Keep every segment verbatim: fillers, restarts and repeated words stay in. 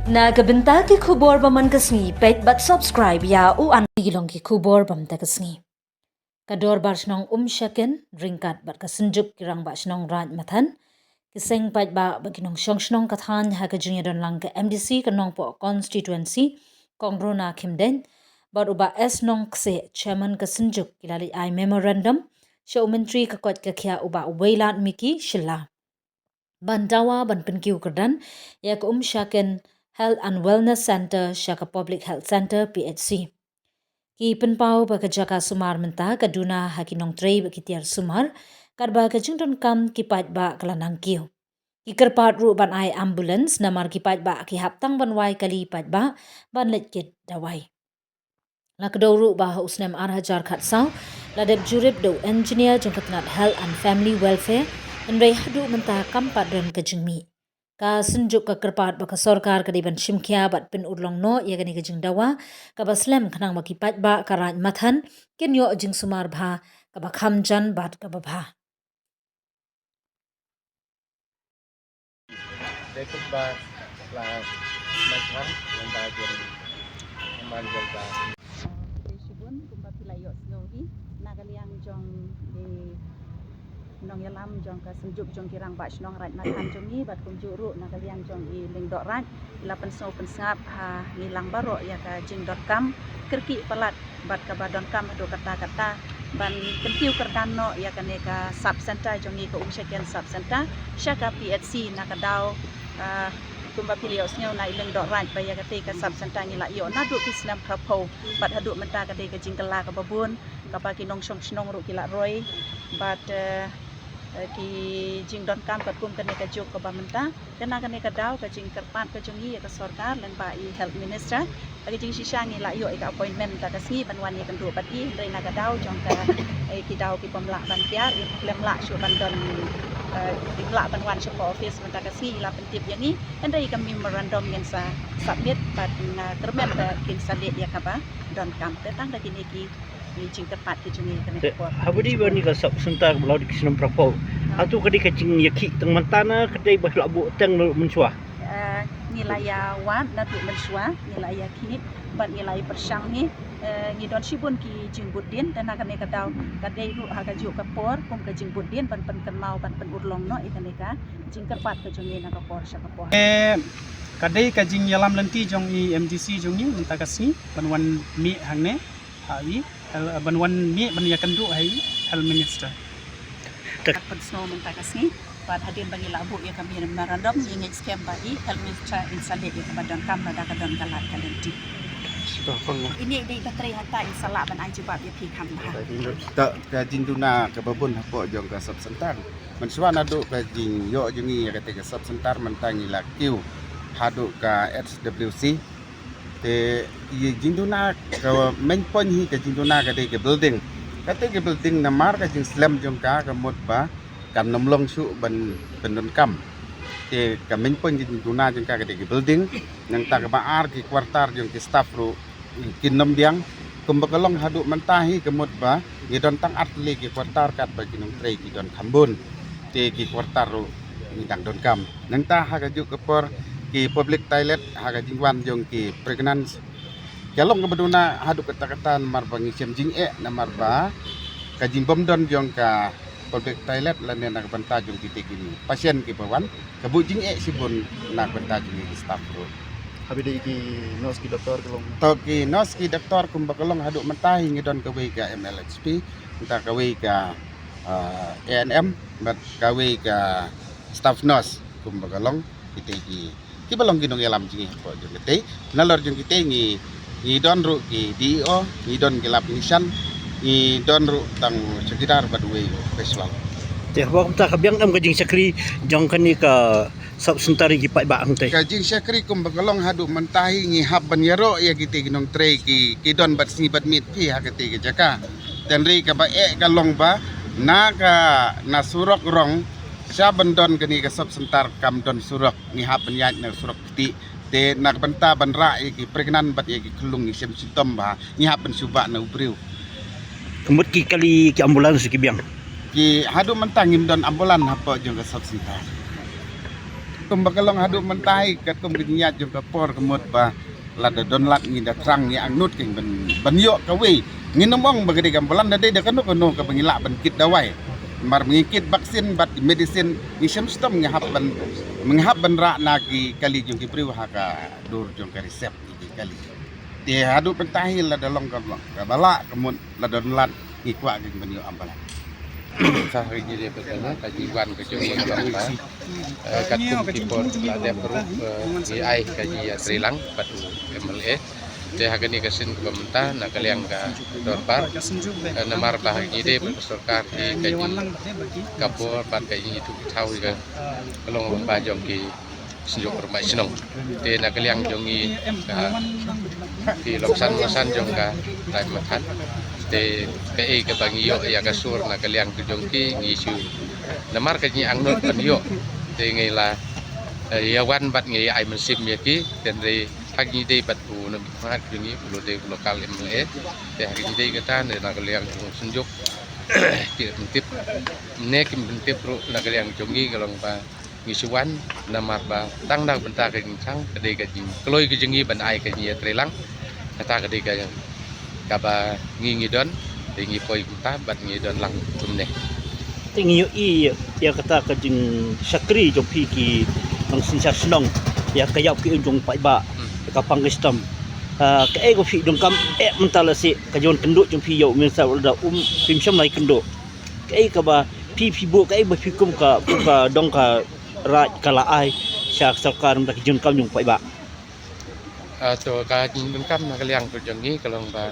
Na ka bynta ki khubor ba man ka sngi, peit bad subscribe ïa u an. Ki long ki khubor ba man ka sngi. Ka Dorbar Shnong Umshaken ryngkat bad ka Synjuk ki Rangbah Shnong Raid Mathan, ki seng paidbah bad ki nongshong shnong ka thaiñ ha ka jingïadon lang ka M D C ka Nongpoh Constituency, Kong Rona Khymdeit, bad u Bah S Nongkse, Chairman ka Synjuk, ki la leit ai memorandum sha u Myntri ka koit ka khiah u Bah Wailadmiki Shylla ban dawa ban pynkiew kyrdan ïa ka Umshaken Health and Wellness Centre sha ka Public Health Centre, P H C. Ki pynpaw ba ka jaka sumar mynta ka duna ha ki nongtrei bad ki tiar sumar, katba ka jingdonkam ki paidbah ka la nang kiew. Ki kyrpad ruh ban ai ambulance namar ki paidbah ki hap tang ban wai kali paidbah ban leit kit dawai. La kdew ruh ba ha u snem ar hajar khatsaw la dep jurip da u engineer jong ka tnat Health and Family Welfare, hynrei haduh mynta kam pat don ka jingmih. Ka Synjuk ka kyrpad ba ka sorkar ka dei ban shimkhia bad pynurlong noh ïa kane ka jingdawa kaba slem, khnang ba ki paidbah ka Raid Mathan kin ïoh jingsumar bha kaba kham jan bad kaba bha. Dei kumba la machang lem ba jen man jen ba. Dei shibun kumba phi la ïohsngew hi na ka liang jong i nongïalam jong ka Synjuk jong ki Rangbah Shnong Raid Mathan jong ngi bad kumjuh ruh na ka liang jong i Lyngdoh Raid, ki la pynsngew pynsngap ha ngi lang baroh ïa ka jingdonkam kyrkieh palat bad kaba donkam haduh katta katta ban kyntiew kyrdan noh ïa kane ka sub center jong ngi, ka Umshaken sub center sha ka P H C na ka daw, ah, kumba phi la ïohsngew na i Lyngdoh Raid ba ïa katei ka sub center ngi la ïoh naduh ki snem phraphew bad haduh mynta ka dei ka jingkylla kaba bun kaba ki nongshong shnong ruh ki la roi bad, eh, eh, ki jingdonkam katkum kane ka juk kaba mynta. Te na kane ka daw ka jingkyrpad ka jong ngi ïa ka sorkar lyngba i Health Minister, ha ka jingshisha ngi la ïoh ïa ka appointment mynta ka sngi ban wan ïakynduh bad i, hynrei na ka daw jong ka, eh, ki daw ki bym lah ban tiar, i khlem lah shuh ban don, eh, i lah ban wan sha ka office mynta ka sngi, i la pyntip ïa ngi, hynrei ïa ka memorandum ngin sa submit bad nga kyrmen ba kin sa leh ïa kaba donkam. Te tang da kine ki ki jingkyrpad ki jong ngi kane ka por. Haba dei ba ni ka sub center ba la dei ki snem phraphew. Hato ka dei ka jingïakhih tang mynta ne ka dei ba la buh teng mynshuwa? Eh, ngi la ïa wad naduh mynshuwa, ngi la ïakhih bad ngi la ïa pyrshang hi. Eh, ngi don shibun ki jingbud dien, te na kane ka daw ka dei ruh ha kajuh ka por kum ka jingbud dien ban pynkynmaw ban pynurlong noh ïa kane ka jingkyrpad ka jong ngi na ka por sha ka por. Eh, ka dei ka jingïalam lynti jong i M D C jong ngi mynta ka sngi ban wan mih hangne ha i, eh, ban wan mih ban ïakynduh ha i Health Minister. Ka pynsngew mynta ka sngi bad hadien ba ngi la buh ïa ka memorandum ngi ngeit skhem ba i Health Minister in sa leh ïa kaba donkam lada ka don ka lad ka lynti. Ini dei ba trei hangta in sa lah ban ai jubab ïa phi kham bha. Ta ka jingduna kaba bun hapoh jong ka sub center. Mynshuwa naduh ka jingïoh jong ngi ïa kata ka sub center mynta ngi la kiew haduh ka H W C. Te i jingduna ka main point hi ka jingduna ka dei ka building. Kata ka building namar ka jingslem jong ka ka mut ba kan ym long shuh ban pyndonkam. Te ka main point ka jingduna jong ka ka dei ka building. Nangta kaba ar ki quarter jong ki staff ruh kin ym biang. Kumba ka long haduh mynta hi ka mut ba ngi don tang artylli ki quarter katba ki nongtrei ki don kham bun. Te ki quarter ruh ngi dang donkam. Nangta ha kajuh ka por ki public toilet ha ka jingwan jong ki pregnant ka long kaba duna haduh katta katta namar ba ngi shem jingeh namar ba ka jingbym don jong ka public toilet lane na ka bynta jong kitei ki patient kiba wan ka buh jingeh shibun na ka bynta jong ki staff ruh. Haba dei ki nurse ki doktor ka long? To ki nurse ki doktor kumba ka long haduh mynta hi ngi don kawei ka M L H P, nangta kawei ka, ah, A N M bad kawei ka staff nurse kumba ka long kitei ki kiba long ki nongïalam jong ngi hapoh jong kitei. Nalor jong kitei ngi, ngi don ruh ki D E O, ngi don ki lab technician, ngi don ruh tang chowkidar bad uwei u casual. Te haba kumta ka biang em ka jingshakri jong kane ka sub center ïa ki paidbah hangtei? Ka jingshakri kumba ka long haduh mynta hi ngi hap ban ïaroh ïa kitei ki nongtrei ki, ki don bad sngi bad miet phi ha katei ka jaka. Hynrei kaba eh ka long ba na ka, na surok rong sha ban don kane ka sub center kam don surok. Ngi hap ban ïaid na surok kti. Te na ka bynta ban rah ïa ki pregnant bad ïa ki khyllung ngi shem shitom ba ngi hap ban shu bah na u briew. Ka mut ki kali ki ambulance ki biang? Ki haduh mynta ngim don ambulance hapoh jong ka sub center. Kum ba ka long haduh mynta hi, katkum ka jingïaid jong ka por ka mut ba lada don lad ngi da thrang ngi angnud kein ban, ban ïoh kawei. Ngin ym ong ba ka dei ka ambulance, da dei da kano kano kaba ngi lah ban kit dawai. Namar ba ngi kit vaccine bad medicine, ngi shem stom ngi hap ban, ngi hap ban rah na ki kali jong ki briew ha ka dur jong ka reserve ki kali. Te haduh mynta hi lada long ka, long kaba lah ka mut, lada don lad ngi kwah kein ban ïoh ambulance. Sa ha ngi dei ba ka jingwan ka jong ngi jong ka, eh, katkum ki por la dep ruh, eh, ngi ai ka jingïatreilang bad u M L A. Te ha kane ka sien kaba mynta na ka liang ka dorbar, eh, namar ba ha ngi dei ba ka sorkar ki ka jing ka bor bad ka jingïathuh thaw ka long ba jong ki Synjuk Rangbah Shnong. Te na ka liang jong ngi, ka, ki longsan longsan jong ka Raid Mathan. Te kaei kaba ngi ïoh ïa ka sur na ka liang ka jong ki ngi shu namar ka jingangnud ban ïoh. Te ngi la, eh, ïa wan bad ngi ai mynsiem ïa ki. Te hynrei ha ngi dei bad u nongpynïaid jong ngi, u dei u local M L A. Te ha ngi dei kata ne na ka liang jong Synjuk ki pyntip ne kim pyntip ruh na ka liang jong ngi ka long ba ngi shu wan namar ba tang na ka bynta ka jingthrang, ka dei ka jingkloi ka jong ngi ban ai ka jingïatreilang. Kata ka dei ka kaba ngi ngi don, dei ngi poi kumta bad ngi don lang kumne. Te ngi ïohi ïa kata ka jingshakri jong phi ki nongsynshar shnong ïa ka ïap ki un jong paidbah, hmm, ïa ka pang ka shitom. Ah, kaei ka phi donkam eh mynta lashai ka jingwan kynduh jong phi ïa u Minister Walda um phim shym la kynduh. Kaei kaba phi phi buh, kaei ba phi kum ka, kum ka dong ka Raid ka la ai sha ka sorkar mynta ki jingdonkam jong paidbah. Ah, to ka jingdonkam na ka liang ka jong ngi ka long ba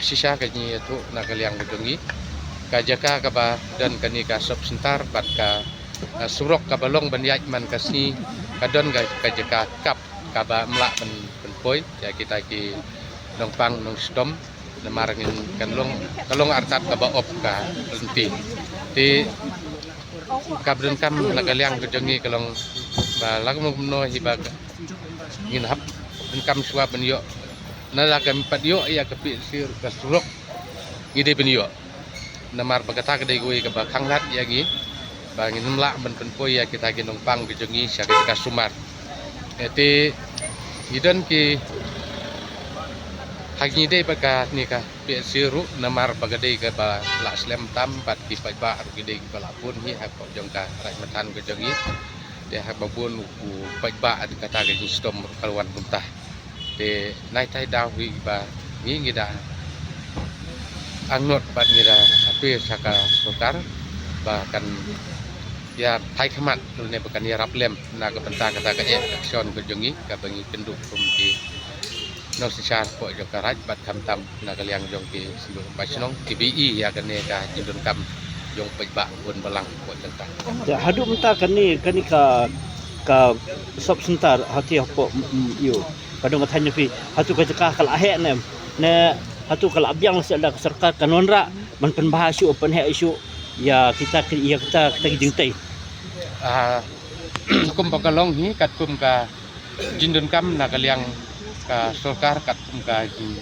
shisha ka jingïathuh na ka liang ka jong ngi. Ka jaka kaba don kane ka sub center bad ka, ah, surok kaba long ban ïaid man ka sngi ka don ka, ka jaka kap kaba ym lah ban, ban poi ïa kita ki nongpang nongshitom. Namar ngin kan long, ka long artat kaba op ka lynti. Te kaba donkam na ka liang ka jong ngi ka long ba la kumno kumno hi ba ngin hap donkam shuwa ban ïoh. Na la kam pat ïoh ïa ka P H C ruh ka surok ngi dei ban ïoh. Namar ba kata ka dei kawei kaba khanglad ïa ngi ba ngin ym lah ban pynpoi ïa kita ki nongpang ki jong ngi sha ka jaka sumar. Eh, te ngi don ki ha ngi dei ba kane ka P H C ruh namar ba ka dei kaba lah slem tam bad ki paidbah ruh ki dei kiba lah bun hi hapoh jong ka Raid Mathan ka jong ngi. Te haba bun u paidbah ha kata ka jingshitom ruh ka wan kumta. Te nai tai daw hi ba ngi ngi da angnud bad ngi da appeal sha ka sorkar ba kan ïa phai khmat lane ba kan ïarap lem na ka bynta kata ka action ka jong ngi kaba ngi kynduh kum ki nongsynshar hapoh jong ka Raid bad khamtam na ka liang jong ki Synjuk Rangbah Shnong kiba ïohi ïa kane ka jingdonkam jong paidbah bun balang hapoh jong ka. Te haduh mynta kane, kane ka, ka sub center hati hapoh, mm, mm, ïoh ka dong ka thaiñ jong phi, hato ka jaka ka la heh ne em? Ne hato ka la biang lashai da ka sorkar kan wanrah ban pynbha shuh, pynheh shuh ïa kita ki, ïa kita, kita ki jingtei? Ah, kum ba ka long hi katkum ka jingdonkam na ka liang ka sorkar katkum ka jing,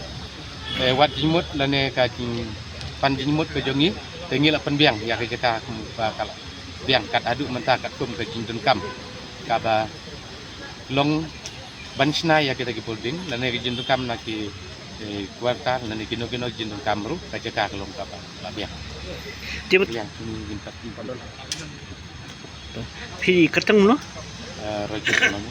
eh, wad jingmut lane ka jingpan jingmut ka jong ngi, te ngi la pynbiang ïa ka jaka kum ba ka la biang kat haduh mynta katkum ka jingdonkam kaba long ban shna ïa kita ki building lane ka jingdonkam na ki, eh, quarter lane kino kino jingdonkam ruh ka jaka ka long kaba la biang. Te mut- Biang, hmm, jingpat, jingpat. Phi kyrteng mano? Eh, Rajesh Mano.